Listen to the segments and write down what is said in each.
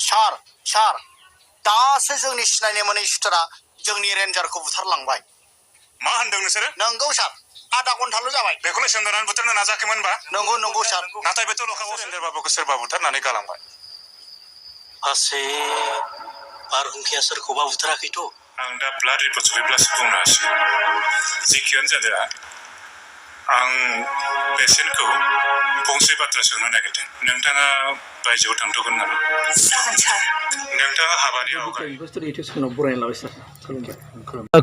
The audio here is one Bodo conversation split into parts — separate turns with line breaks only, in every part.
सार दासो जोंनि सिनायनो मोनै सुथुरा जोंनि रेन्जारखौ बुथारलांबाय
मा होनदों नोंसोरो
नंगौ सार आधा घन्टाल' जाबाय
बेखौलाय सोंदोनानै बुथारनो नाजाखैमोनबा
नंगौ सार
नाथाय बेथ' लखाखौ रेन्जार बाबुखौ सोरबा बुथारनानै गालांबाय
आसे बारहुंखाया सोरखौबा बुथाराखैथ'
आं दा ब्लाड रिपर्ट सफैब्लासो बुंनो हासिगोन जिखियानो जादों आं पेसेन्टखौ फंसे बाथ्रा सोंनो नागिरदों नोंथाङा बायजोआव थांथ'गोन नामा
जागोन सार
नोंथाङा हाबानि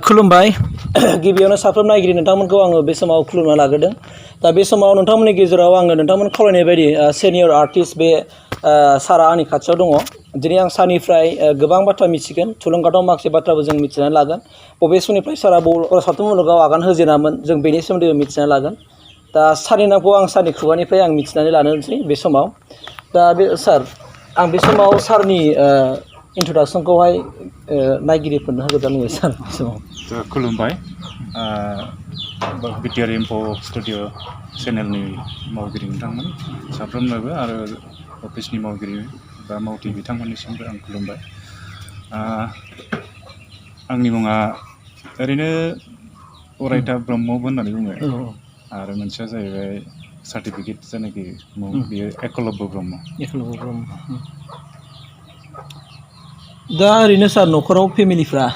खुलुमबाय गिबियावनो साफ्रोम नायगिरि नोंथांमोनखौ आङो बे समाव खुलुमना लाग्रोदों दा बे समाव नोंथांमोननि गेजेराव आङो नोंथांमोन खावलायनाय बायदि सिनियर आर्टिस्ट बे सारा आंनि खाथियाव दङ दिनै आं सारनिफ्राय गोबां बाथ्रा मिथिगोन थुलुंगाथाव माखासे बाथ्राबो जों मिथिनानै लागोन बबे समनिफ्राय सारा बर' सावथुन मुलुगाव आगान होजेनामोन जों बेनि सोमोन्दैबो मिथिनानै लागोन दा सारनि नामखौ आं सारनि खुगानिफ्राय आं मिथिनानै लानोसै बे समाव दा बे सार आं बे समाव सारनि इन्ट्रडाक्सनखौहाय नायगिरिफोरनो होग्रोदा लुबैयो सार बे समाव
खुलुमबाय बिटिआर इनफो स्टुडिअ चेनेलनि मावगिरि नोंथांमोन साफ्रोमनोबो आरो अफिसनि मावगिरि बा मावथि बिथांमोननिसिमबो आं खुलुमबाय आंनि मुङा ओरैनो अरायथा ब्रह्मबो होननानै बुङो आरो मोनसेया जाहैबाय सार्टिफिकेट जायनाखि मुं बेयो एकलब्य ब्रह्म
दा ओरैनो सार न'खराव फेमिलिफ्रा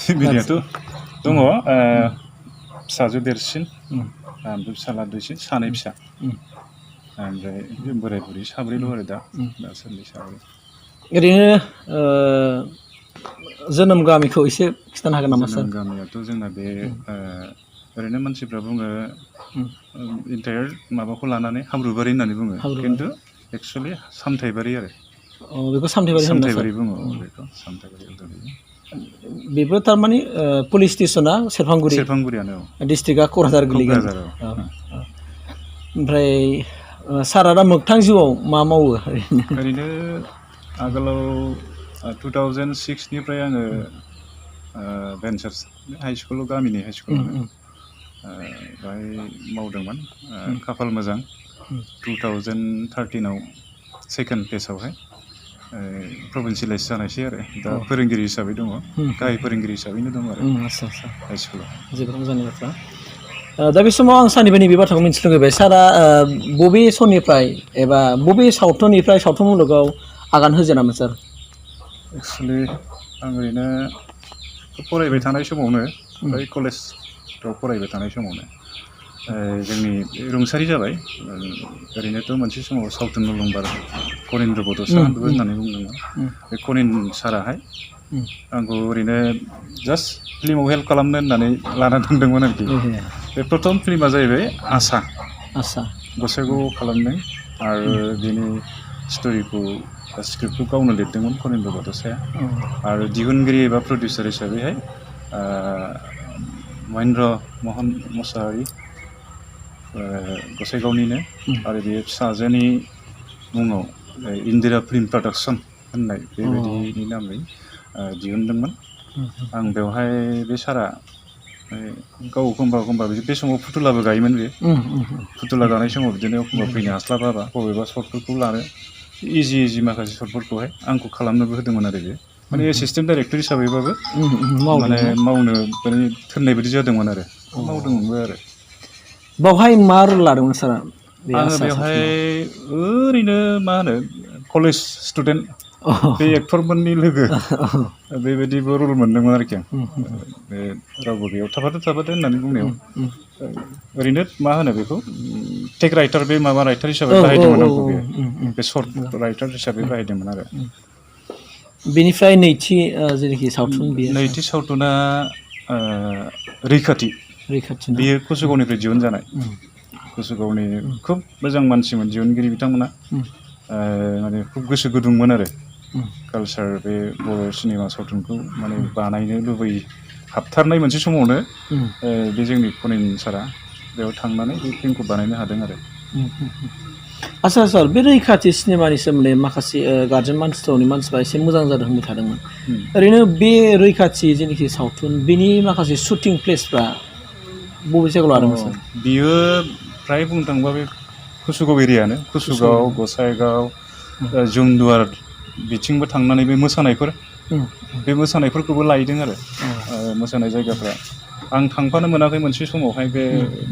फेमिलियाथ' दङ फिसाजो देरसिन ओमफ्राय फिसाला दुइसिन सानै फिसा ओमफ्राय बोराय बुरि साब्रैल' आरो दासान्दि साब्रै
ओरैनो जोनोम गामिखौ एसे खिथानो हागोन नामा सार
जोनोम गामियाथ' जोंना बे ओरैनो मानसिफ्रा बुङो इन्टायार माबाखौ लानानै हाब्रुबारि होननानै बुङो खिन्थु एक्सुवेलि सामथायबारि आरो
बेखौ सामथायबारि
बुङो बेखौ सामथायबारि
बेबो थारमाने पुलिस स्टेसना
सेरफांगुरियानो
डिस्ट्रिक्टआ क'क्राझार गोलैगोन ओमफ्राय सारा दा मोगथां जिउआव मा मावो
ओरैनो आगोलाव 2006निफ्राय आङो भेन्चार्स हाइ स्कुलाव गामिनि हाइ स्कुलाव बाहाय मावदोंमोन खाफाल मोजां 2013आव सेकेन्ड पेजआवहाय प्रभिन्सियेलाइज जानायसै आरो दा फोरोंगिरि हिसाबै दङ गाहाय फोरोंगिरि हिसाबैनो दङ आरो हाइ स्कुलाव
जोबोद मोजांनि बाथ्रा दा बे समाव आं सारनिफ्राय नैबे बाथ्राखौ मिथिनो लुगैबाय सारा बबे समनिफ्राय एबा बबे सावथुननिफ्राय सावथुन मुलुगाव आगान होजेनामोन सार
एक्सुवेलि आं ओरैनो फरायबाय थानाय समावनो ओमफ्राय कलेजाव फरायबाय थानाय समावनो जोंनि रुंसारि जाबाय ओरैनोथ' मोनसे समाव सावथुन मुलुगबार कनिन्द्र बड'सा होननानै बुंदोंमोन बे कनिन साराहाय आंखौ ओरैनो जास्ट फिल्माव हेल्प खालामनो होननानै लाना थांदोंमोन आरोखि बे प्रथम फिल्मा जाहैबाय आसा गसाइगाव खालामदों आरो बेनि स्ट'रिखौ स्क्रिप्टखौ गावनो लिरदोंमोन कनिन्द्र बड'साया आरो दिहुनगिरि एबा प्रडिउसार हिसाबैहाय महेन्द्र महन मुसाहारि गसाइगावनिनो आरो बे फिसाजोनि मुङाव इन्दिरा फिल्म प्रडाक्सन होननाय बेबायदिनि नामै दिहुनदोंमोन आं बेवहाय बे सारा गाव एखमबा बे समाव फुथुलाबो गायोमोन बे फुथुला गानाय समाव बिदिनो एखमबा फैनो हास्लाबाबा बबेबा सर्टफोरखौ लानो इजि माखासे सर्टफोरखौहाय आंखौ खालामनोबो होदोंमोन आरो बे माने एसिस्टेन्ट डाइरेक्टर हिसाबैबाबो माने मावनो माने थोननाय बायदि जादोंमोन आरो मावदोंमोनबो आरो
बावहाय मा रल लादोंमोन सारा
आङो बेवहाय ओरैनो मा होनो कलेज स्टुडेन्ट बे एक्टरमोननि लोगो बेबायदिबो रल मोनदोंमोन आरोखि आं बे रावबो बेयाव थाफादो होननानै बुंनायाव ओरैनो मा होनो बेखौ टेक राइटार बे माबा राइटार हिसाबै बाहायदोंमोन आंखौ बे सर्ट राइटार हिसाबै बाहायदोंमोन आरो
बेनिफ्राय नैथि जेनाखि सावथुन
नैथि सावथुना रैखाथि बेयो कुसुगावनिफ्राय दिहुनजानाय कुसुगावनि खुब मोजां मानसिमोन दिहुनगिरि बिथांमोना माने खुब गोसो गुदुंमोन आरो कालचार बे बर' सिनेमा सावथुनखौ माने बानायनो लुबैयो हाबथारनाय मोनसे समावनो बे जोंनि कनिन सारा बेयाव थांनानै बे फिल्मखौ बानायनो हादों आरो
आच्चा सार बे रैखाथि सिनेमानि सोमोन्दै माखासे गार्जेन मानसिफ्रा एसे मोजां जादों होनबाय थादोंमोन ओरैनो बे रैखाथि जेनाखि सावथुन बेनि माखासे शुटिं प्लेसफ्रा बबे जायगायाव लादोंमोन सार
बियो फ्राय बुंनो थाङोबा बे कुसुगाव एरियानो कुसुगाव गसाइगाव जुमदुवार बिथिंबो थांनानै बे मोसानायफोर बे मोसानायफोरखौबो लायदों आरो मोसानाय जायगाफ्रा आं थांफानो मोनाखै मोनसे समावहाय बे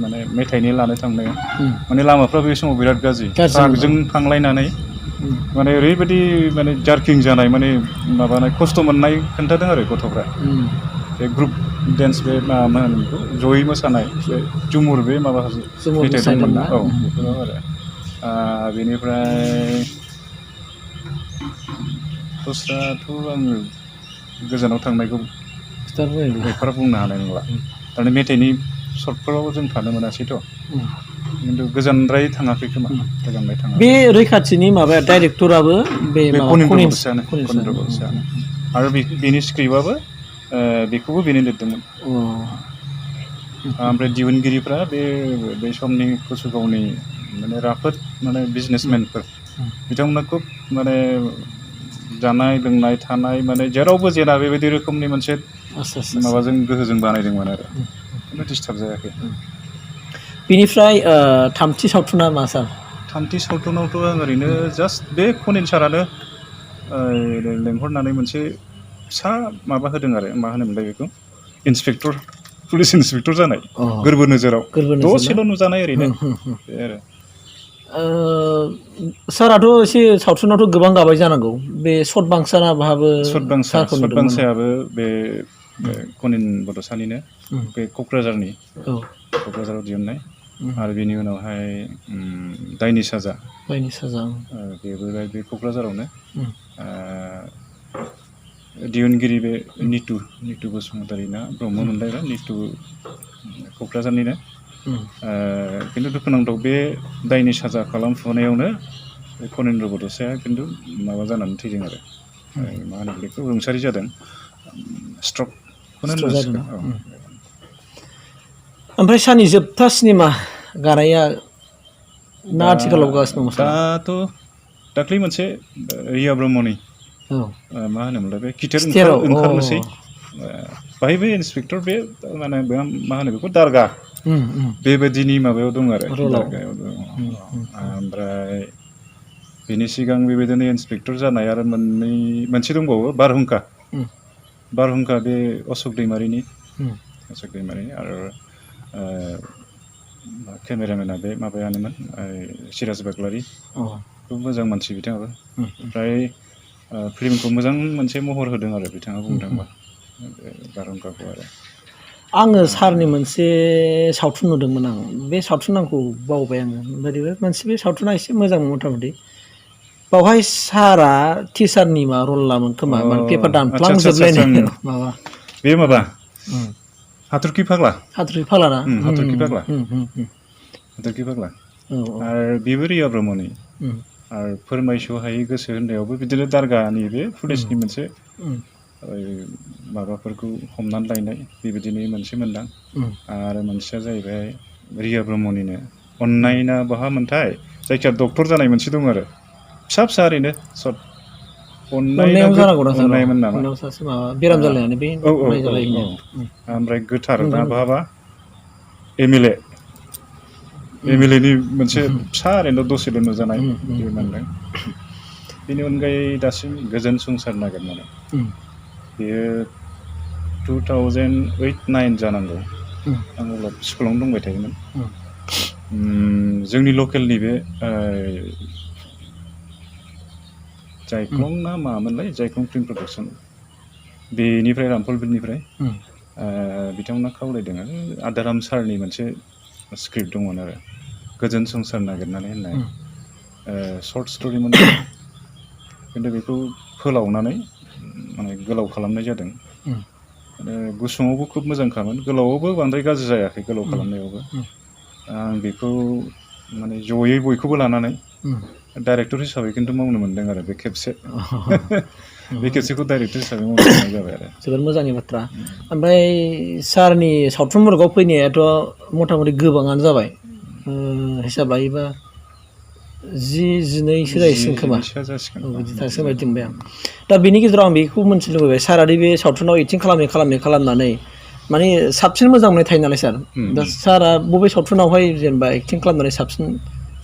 माने मेथाइनि लानो थांनायाव माने लामाफ्रा बे समाव बिराद गाज्रि ट्राकजों थांलायनानै माने ओरैबायदि माने जार्किं जानाय माने माबानाय खस्थ' मोननाय खोन्थादों आरो गथ'फ्रा बे ग्रुप डेन्स बे मा होनो बेखौ जयै मोसानाय बे जुमुर बे माबा मेथाइ दंमोन ना औ बेफोराव आरो बेनिफ्राय दस्राथ' आङो गोजानाव थांनायखौ एफाराब बुंनो हानाय नंला थारमाने मेथाइनि सर्टफोराव जों थानो मोनासैथ' खिन्थु गोजानद्राय थाङाखै खोमा गोजानद्राय थाङाखै
बे रैखाथिनि माबाया डाइरेक्टराबो बे
कनिन्द्र आरो बेनि स्क्रिप्टआबो बेखौबो बेनो लिरदोंमोन ओमफ्राय दिहुनगिरिफ्रा बे समनि कुचुगावनि माने राफोद माने बिजनेसमेनफोर बिथांमोना खुब माने जानाय लोंनाय थानाय माने जेरावबो जेना बेबायदि रोखोमनि मोनसे माबाजों गोहोजों बानायदोंमोन आरो खुनु डिस्टार्ब जायाखै
बिनिफ्राय थामथि सावथुना मा सार
थामथि सावथुनावथ' आं ओरैनो जास्ट बे खनिन सारानो लेंहरनानै मोनसे फिसा माबा होदों आरो मा होनोमोनलाय बेखौ इन्सपेक्टर पुलिस इन्सपेक्टर जानाय गोरबो नोजोराव दसेल' नुजानाय ओरैनो बे आरो
साराथ' एसे सावथुनावथ' गोबां गाबाय जानांगौ बे सर्ट बांसाना बाहाबो
सर्ट बांसायाबो बे कनिन बड'सानिनो बे क'क्राझाराव दिहुननाय आरो बेनि उनावहाय दायनि साजा बेबो बे क'क्राझारावनो दिहुनगिरि बे नितु बसुमतारी ना ब्रह्म मोनलायग्रा नितु क'क्राझारनिनो खिन्थु दुखुनांथाव बे दायनि साजा खालामफुनायावनो कनिन्द्र बड'साया खिन्थु माबा जानानै थैदों आरो मा होनो बेखौ रुंसारि जादों स्ट्रकखौनो होननांसिगोन
ओमफ्राय सारनि जोबथा सिनेमा गानाया ना आथिखालाव गासिनो दङ
दाथ' दाख्लै मोनसे रिया ब्रह्मनि मा होनोमोनलाय बे खिथेर ओंखारनोसै बाहायबो इन्सपेक्टर बे माने मा होनो बेखौ दारगा बेबायदिनि माबायाव दं आरो दारगायाव दं ओमफ्राय बेनि सिगां बेबायदिनो इन्सपेक्टर जानाय आरो मोनसे दंबावो बारहुंखा बे अशक दैमारिनि आरो केमेरामेना बे माबायानोमोन सिराज बाग्लारि खुब मोजां मानसि बिथाङाबो ओमफ्राय फिल्मखौ मोजां मोनसे महर होदों आरो बिथाङा बुंनो थाङोबा बारहुंखाखौ आरो
आङो सारनि मोनसे सावथुन नुदोंमोन आं बे सावथुन आंखौ बावबाय आङो ओमफ्राय मोनसे बे सावथुना एसे मोजां मथा मथि बावहाय सारा टिचारनि मा रल लामोन खोमा माने पेपार दानफ्लांजोबलायनाय माबा
बे माबा हाथरखि फाग्ला ना हाथरखि फाग्ला आरो बेबो रिया ब्रह्मनि आरो फोरमायस' हायै गोसो होननायावबो बिदिनो दारगानि बे पुलिसनि मोनसे माबाफोरखौ हमनानै लायनाय बेबायदिनो मोनसे मोनदां आरो मोनसेया जाहैबाय रिया ब्रह्मनिनो अननाय ना बहा मोनथाय जायखिया डक्टर जानाय मोनसे दं आरो फिसा ओरैनो सर्ट अननायमोन नामा
बेराम जालायनानै बे
ओमफ्राय गोथार ना बहाबा एमएलए नि मोनसे फिसा ओरैनो दसेल' नुजानाय बे मोनदों बेनि अनगायै दासिम गोजोन संसार नागिरनानै बेयो 2008-09 जानांगौ आं अब्ला स्कुलावनो दंबाय थायोमोन जोंनि लकेलनि बे जायख्लं ना मामोनलाय जायख्लं फिल्म प्रडाक्सन बेनिफ्राय रामफलबिलनिफ्राय बिथांमोना खावलायदों आरो आदाराम सारनि मोनसे स्क्रिप्ट दंमोन आरो गोजोन संसार नागिरनानै होननाय सर्ट स्ट'रिमोन खिन्थु बेखौ फोलावनानै माने गोलाव खालामनाय जादों गुसुङावबो खुब मोजांखामोन गोलावावबो बांद्राय गाज्रि जायाखै गोलाव खालामनायावबो आं बेखौ माने जयै बयखौबो लानानै डाइरेक्टर हिसाबै खिन्थु मावनो मोन्दों आरो बे खेबसेखौ डाइरेक्टर हिसाबै मावनो मोननाय जाबाय आरो
जोबोद मोजांनि बाथ्रा ओमफ्राय सारनि सावथुन मुलुगाव फैनायाथ' मथा मथि गोबाङानो जाबाय हिसाब लायोबा 10-12सो जाहैसिगोन खोमा बिदि थासो बायदि मोनबाय आं दा बेनि गेजेराव आं बेखौ मोनथिनो लुबैबाय सारादि बे सावथुनाव एक्टिं खालामनानै माने साबसिन मोजां मोननाय थायो नालाय सार दा सारा बबे सावथुनावहाय जेनेबा एक्टिं खालामनानै साबसिन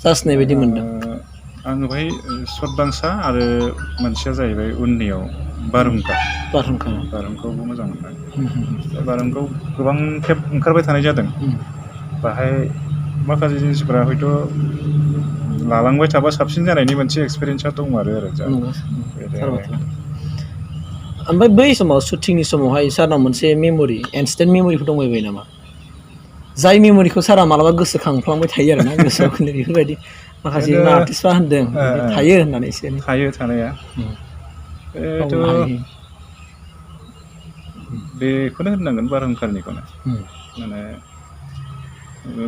जासिनाय बायदि मोनदों
आङो बेहाय सतबांसा आरो मोनसेया जाहैबाय उननियाव बारहुंखाखौबो मोजां मोनबाय बारहुंखाखौ गोबां खेब ओंखारबाय थानाय जादों बाहाय माखासे जिनिसफोरा हयथ' लालांबाय थाबा साबसिन जानायनि मोनसे एक्सपिरियेन्सआ दं आरो
ओमफ्राय बै समाव शुटिंनि समावहाय सारनाव मोनसे मेम'रि इनस्टेन्ट मेम'रिफोर दंबाय नामा जाय मेम'रिखौ सारा मालाबा गोसोखांफ्लांबाय थायो आरोना गोसोआव बेफोरबायदि माखासे आर्टिस्टफ्रा होनदों थायो होननानै एसे
थायो थानाया बेखौनो होननांगोन बारहुंखानिखौनो माने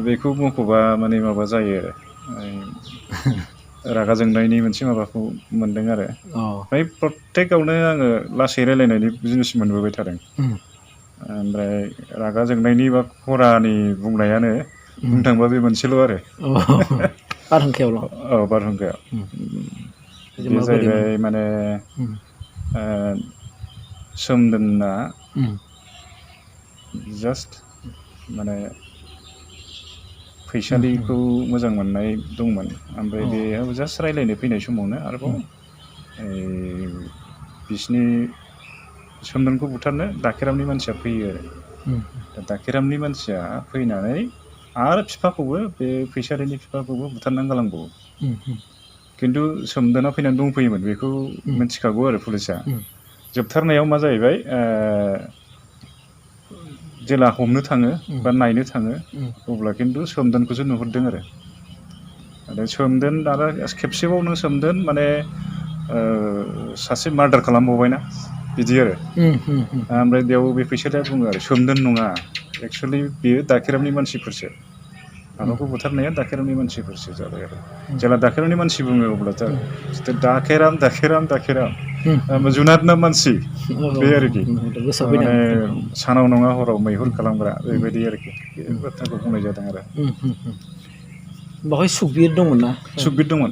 बेखौ मख'बा माने माबा जायो रागा जोंनायनि मोनसे माबाखौ मोनदों आरो ओमफ्राय प्रत्येकआवनो आङो लासै रायलायनायनि जिनिस मोनबोबाय थादों ओमफ्राय रागा जोंनायनि बा खरानि बुंनायानो बुंनो थांबा बे मोनसेल' आरो
बारहुंखायाव
बारहुंखायाव बे जाहैबाय माने सोमदोनना जास्ट माने फैसालिखौ मोजां मोननाय दंमोन ओमफ्राय बेयाव जास्ट रायलायनो फैनाय समावनो आरोबाव बिसिनि सोमदोनखौ बुथारनो दाखेरामनि मानसिया फैयो आरो दाखेरामनि मानसिया फैनानै आरो बिफाखौबो बे फैसालिनि बिफाखौबो बुथारनानै गालांबावो खिन्थु सोमदोना फैनानै दंफैयोमोन बेखौ मिथिखागौ आरो पुलिसा जोबथारनायाव मा जाहैबाय जेला हमनो थाङो बा नायनो थाङो अब्ला खिन्थु सोमदोनखौसो नुहुरदों आरो सोमदोन आरो खेबसेबाव नों सोमदोन माने सासे मार्डार खालामबावबायना बिदि आरो ओमफ्राय बेयाव बे फैसालिया बुङो आरो सोमदोन नङा एक्सुवेलि बेयो दाखेरामनि मानसिफोरसो माबाखौ बुथारनाया दाखेरामनि मानसिफोरसो जाबाय आरो जेला दाखेरामनि मानसि बुङो अब्ला दाखेराम जुनाद ना मानसि बे आरोखि माने सानाव नङा हराव मैहुर खालामग्रा बेबायदि आरोखि बे बाथ्राखौ बुंनाय जादों आरो
बावहाय सुकबिर दंमोन ना
सुकबिर दंमोन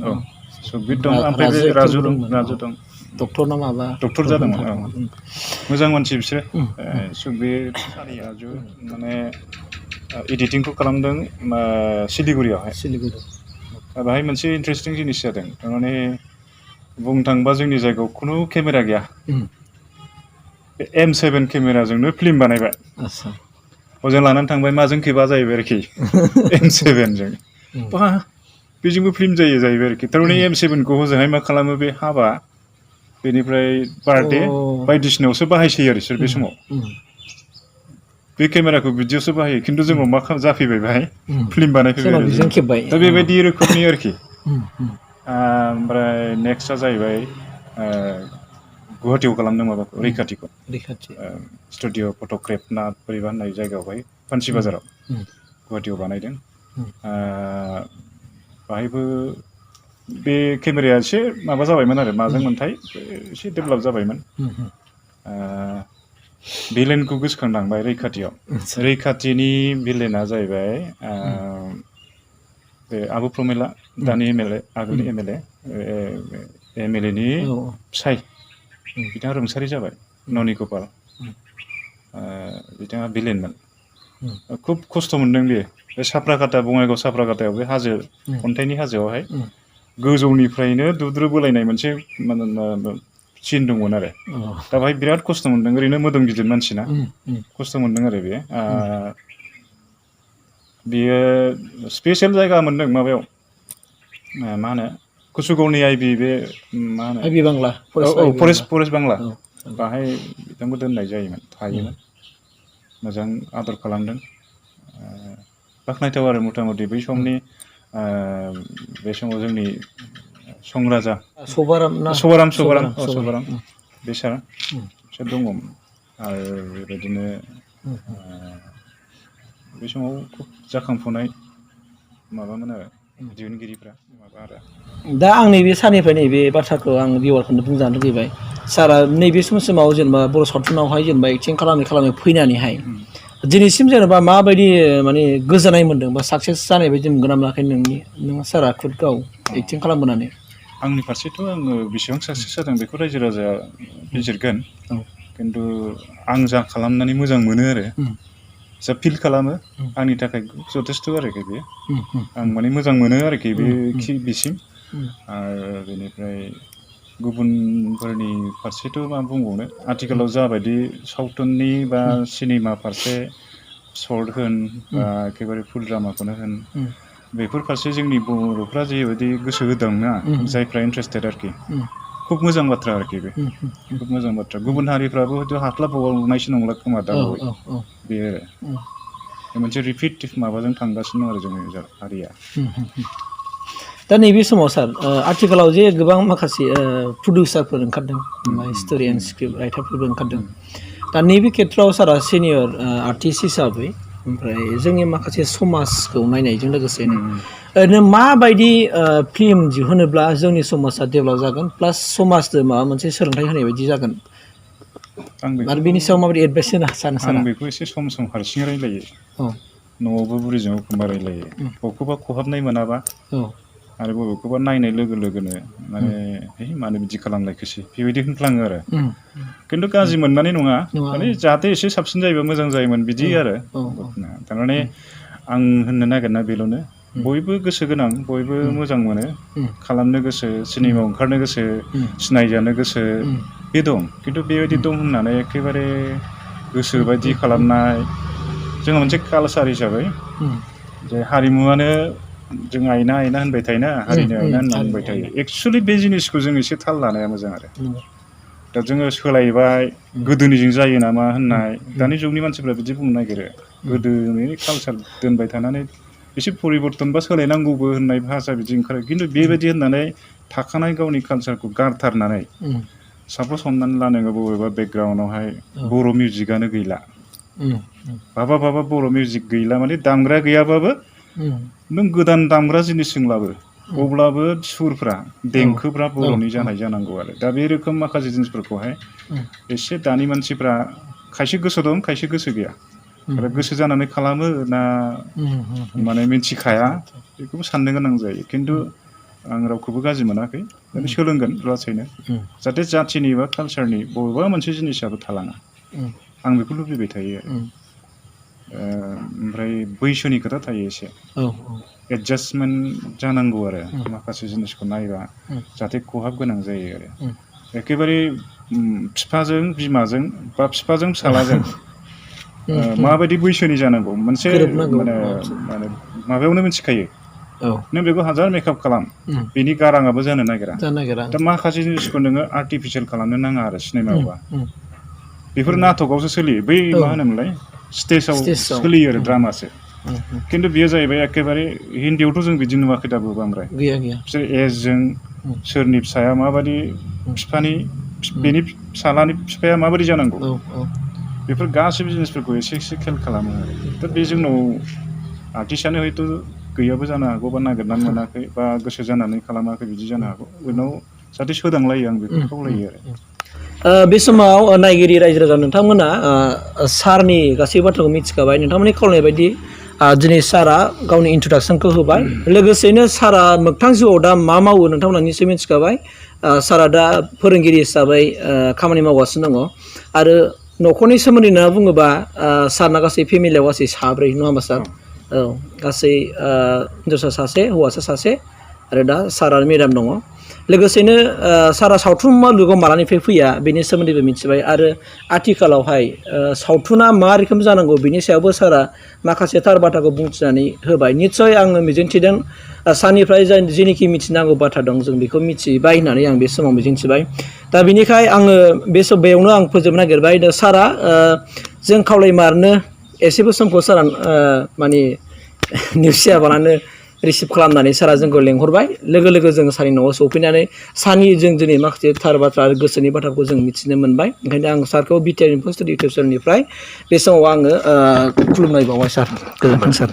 सुकबिर दं ओमफ्राय बे राजु दं
डक्टर ना माबा
डक्टर जादोंमोन मोजां मानसि बिसोरो सुकबिर राजु माने एडिटिंखौ खालामदों सिलिगुरियावहाय बाहाय मोनसे इन्टारेस्टिं जिनिस जादों थारमाने बुंनो थाङोबा जोंनि जायगायाव खुनु केमेरा गैया बे M7 केमेराजोंनो फिल्म बानायबाय हजों लानानै थांबाय माजों खेबा जाहैबाय आरोखि M7जों बेजोंबो फिल्म जाहैबाय आरोखि थारमाने M7खौ हजोंहाय मा खालामो बे हाबा बेनिफ्राय बार्थडे बायदिसिनायावसो बाहायसै आरो बिसोर बे समाव बे केमेराखौ बिदियावसो बाहायो खिन्थु जोंनाव मा जाफैबाय बेहाय फिल्म बानायफैबाय आरो दा बेबायदि रोखोमनि आरोखि ओमफ्राय नेक्स्टआ जाहैबाय गुवाहाटियाव खालामदों माबाखौ रैखाथिखौ स्टुडिअ फट'ग्राफ ना बोरैबा होननाय जायगायावहाय फान्सि बाजाराव गुवाहाटियाव बानायदों बाहायबो बे केमेराया एसे माबा जाबायमोन आरो माजों मोनथाय एसे डेभेलप जाबायमोन भिलेनखौ गोसोखांलांबाय रैखाथिनि भिलेना जाहैबाय बे आबु प्रमेला दानि MLA आगोलनि MLA नि फिसाय बिथाङा रुंसारि जाबाय ननि गपाल बिथाङा भिलेनमोन खुब खस्थ' मोनदों बेयो बे साफ्राकाटा बङाइगाव साफ्राकाटायाव बे हाजो अन्थाइनि हाजोआवहाय गोजौनिफ्रायनो दुद्रु बोलायनाय मोनसे सिन दंमोन आरो दा बेहाय बिराद खस्थ' मोनदों ओरैनो मोदोम गिदिर मानसिना खस्थ' मोनदों आरो बियो स्पेसियेल जायगा मोनदों माबायाव मा होनो कुसुगावनि आइबि बे मा होनो
आइबि बांला
फरेस्ट बांला बाहाय बिथांखौ दोननाय जायोमोन थायोमोन मोजां आदर खालामदों बाख्नायथाव आरो मथा मथि बै समनि बे समाव जोंनि संराजा सभाराम बे सार बिसोर दङमोन आरो बेबायदिनो बे समाव खुब जाखांफुनाय माबामोन आरो दिहुनगिरिफ्रा माबा आरो
दा आं नैबे सारनिफ्राय नैबे बाथ्राखौ आं भिउवारफोरनो बुंजानो लुगैबाय सारा नैबे समसिमाव जेनेबा बर' सावथुनावहाय जेनेबा एक्टिं खालामै फैनानैहाय दिनैसिम जेनेबा माबायदि माने गोजोननाय मोन्दों बा साक्सेस जानाय बायदि मोनगोन ना मोनाखै नों सारा खुद गाव एक्टिं खालामबोनानै
आंनि फारसेथ' आङो बेसेबां साक्सेस जादों बेखौ रायजो राजाया बिजिरगोन खिन्थु आं जा खालामनानै मोजां मोनो आरो जा फिल खालामो आंनि थाखाय जथेस्थ' आरोखि बेयो आं माने मोजां मोनो आरोखि बिसिम आरो बेनिफ्राय गुबुनफोरनि फारसेथ' मा बुंबावनो आथिखालाव जाबायदि सावथुननि बा सिनेमा फारसे सर्ट होन बा एखेबारे फुल ड्रामाखौनो होन बेफोर फारसे जोंनि बर'फ्रा जेबायदि गोसो होदोंना जायफ्रा इन्टारेस्टेड आरोखि खुब मोजां बाथ्रा आरोखि बे खुब मोजां बाथ्रा गुबुन हारिफ्राबो हयथ' हास्लाबबावनायसो नंला खोमा दा बे आरो मोनसे रिपिटेटिभ माबाजों थांगासिनो आरो जोंनि हारिया
दा नैबे समाव सार आथिखालाव जे गोबां माखासे प्रडिउसारफोर ओंखारदों स्ट'रि एन्ड स्क्रिप्ट राइटारफोरबो ओंखारदों दा नैबे खेथ्रआव सारा सिनियर आर्टिस्ट हिसाबै ओमफ्राय जोंनि माखासे समाजखौ नायनायजों लोगोसेनो ओरैनो माबायदि फिल्म दिहुनोब्ला जोंनि समाजा डेभेलप जागोन प्लास समाजनो माबा मोनसे सोलोंथाइ होनाय बायदि जागोन आरो बेनि सायाव माबायदि एडभाइस होनो सानो सारा
आं बेखौ एसे सम सम हारसिं रायलायो न'आवबो बुरिजों एखमबा रायलायो बबेखौबा खहाबनाय मोनाबा आरो बबेखौबा नायनाय लोगो लोगोनो माने मानो बिदि खालामलायखोसै बेबायदि होनफ्लाङो आरो खिन्थु गाज्रि मोननानै नङा माने जाहाथे एसे साबसिन जायोबा मोजां जायोमोन बिदि आरो थारमाने आं होननो नागिरना बेल'नो बयबो गोसो गोनां बयबो मोजां मोनो खालामनो गोसो सिनेमायाव ओंखारनो गोसो सिनायजानो गोसो बे दं खिन्थु बेबायदि दं होननानै एखेबारे गोसो बायदि खालामनाय जोंहा मोनसे कालसार हिसाबै जे हारिमुवानो जों आयना होनबाय थायोना हारिनि आयना होनना बुंबाय थायो एक्सुवेलि बे जिनिसखौ जों एसे थाल लानाया मोजां आरो दा जोङो सोलायबाय गोदोनिजों जायो नामा होननाय दानि जुगनि मानसिफ्रा बिदि बुंनो नागिरो गोदोनि कालसार दोनबाय थानानै एसे परिबर्तन बा सोलायनांगौबो होननाय भाषा बिदि ओंखारो खिन्थु बेबायदि होननानै थाखानाय गावनि कालसारखौ गारथारनानै सापस हमनानै ला नोङो बबेबा बेकग्राउन्डआवहाय बर' मिउजिकआनो गैला बाबा बर' मिउजिक गैला माने दामग्रा गैयाबाबो नों गोदान दामग्रा जिनिसजों लाबो अब्लाबो सुरफ्रा देंखोफ्रा बर'नि जानांगौ आरो दा बे रोखोम माखासे जिनिसफोरखौहाय एसे दानि मानसिफ्रा खायसे गोसो दं खायसे गोसो गैया आरो गोसो जानानै खालामो ना माने मिथिखाया बेखौबो साननो गोनां जायो खिन्थु आं रावखौबो गाज्रि मोनाखै सोलोंगोन लासैनो जाहाथे जाथिनि बा कालसारनि बबेबा मोनसे जिनिसाबो थालाङा आं बेखौ लुबैबाय थायो आरो ओमफ्राय बैसोनि खोथा थायो एसे एडजास्टमेन्ट जानांगौ आरो माखासे जिनिसखौ नायबा जाहाथे खहाब गोनां जायो आरो एखेबारे बिफाजों बिमाजों बा बिफाजों फिसालाजों माबायदि बैसोनि जानांगौ मोनसे माने माबायावनो मिथिखायो नों बेखौ हाजार मेकआप खालाम बेनि गाराङाबो जानो नागिरा दा माखासे जिनिसखौ नोङो आर्टिफिसियेल खालामनो नाङा आरो सिनेमायावबा बेफोर नाटकआवसो सोलियो बै मा होनोमोनलाय स्टेजाव सोलियो आरो ड्रामासो खिन्थु बेयो जाहैबाय एखेबारे हिन्दीयावथ' जों बिदि नुवाखै दाबो बांद्राय बिसोर एजजों सोरनि फिसाया माबायदि बिफानि बेनि फिसालानि बिफाया माबायदि जानांगौ बेफोर गासैबो जिनिसफोरखौ एसे खेल खालामो आरो दा बे जोंनाव आर्टिस्टआनो हयथ' गैयाबो जानो हागौ बा नागिरनानै मोनाखै बा गोसो जानानै खालामाखै बिदि जानो हागौ उनाव जाहाथे सोदांलायो आं बेखौ खावलायो आरो
बे समाव नायगिरि रायजो राजा नोंथांमोना सारनि गासै बाथ्राखौ मिथिखाबाय नोंथांमोननि खावलायनाय बायदि दिनै सारा गावनि इन्ट्रडाक्सनखौ होबाय लोगोसेनो सारा मोगथां जिउआव दा मा मावो नोंथांमोना निश्चय मिथिखाबाय सारा दा फोरोंगिरि हिसाबै खामानि मावगासिनो दङ आरो न'खरनि सोमोन्दै होनना बुङोबा सारना गासै फेमिलियाव गासै साब्रै नङा होमबा सार गासै हिन्जावसा सासे हौवासा सासे आरो दा सार आरो मेडाम दङ लोगोसेनो सारा सावथुन मुलुगाव मालानिफ्राय फैया बेनि सोमोन्दैबो मिथिबाय आरो आथिखालावहाय सावथुना मा रोखोम जानांगौ बेनि सायावबो सारा माखासे थार बाथ्राखौ बुंथिनानै होबाय निस्सय आङो मिजिंथिदों सारनिफ्राय जेनोखि मिथिनांगौ बाथ्रा दं जों बेखौ मिथिबाय होननानै आं बे समाव मिजिंथिबाय दा बेनिखाय आङो बेयावनो आं फोजोबनो नागिरबाय दा सारा जों खावलायमारनो एसेबो समखौ सारा माने नेवसियाबालानो रिसिभ खालामनानै सारा जोंखौ लेंहरबाय लोगो लोगो जों सारनि न'आव सौफैनानै सारनि जों दिनै माखासे थार बाथ्रा आरो गोसोनि बाथ्राखौ जों मिथिनो मोनबाय ओंखायनो आं सारखौ बिटिआर इनफो स्टुडिअ इउटुब चेनेलनिफ्राय बे समाव आङो खुलुमनाय बावबाय सार गोजोन्थों सार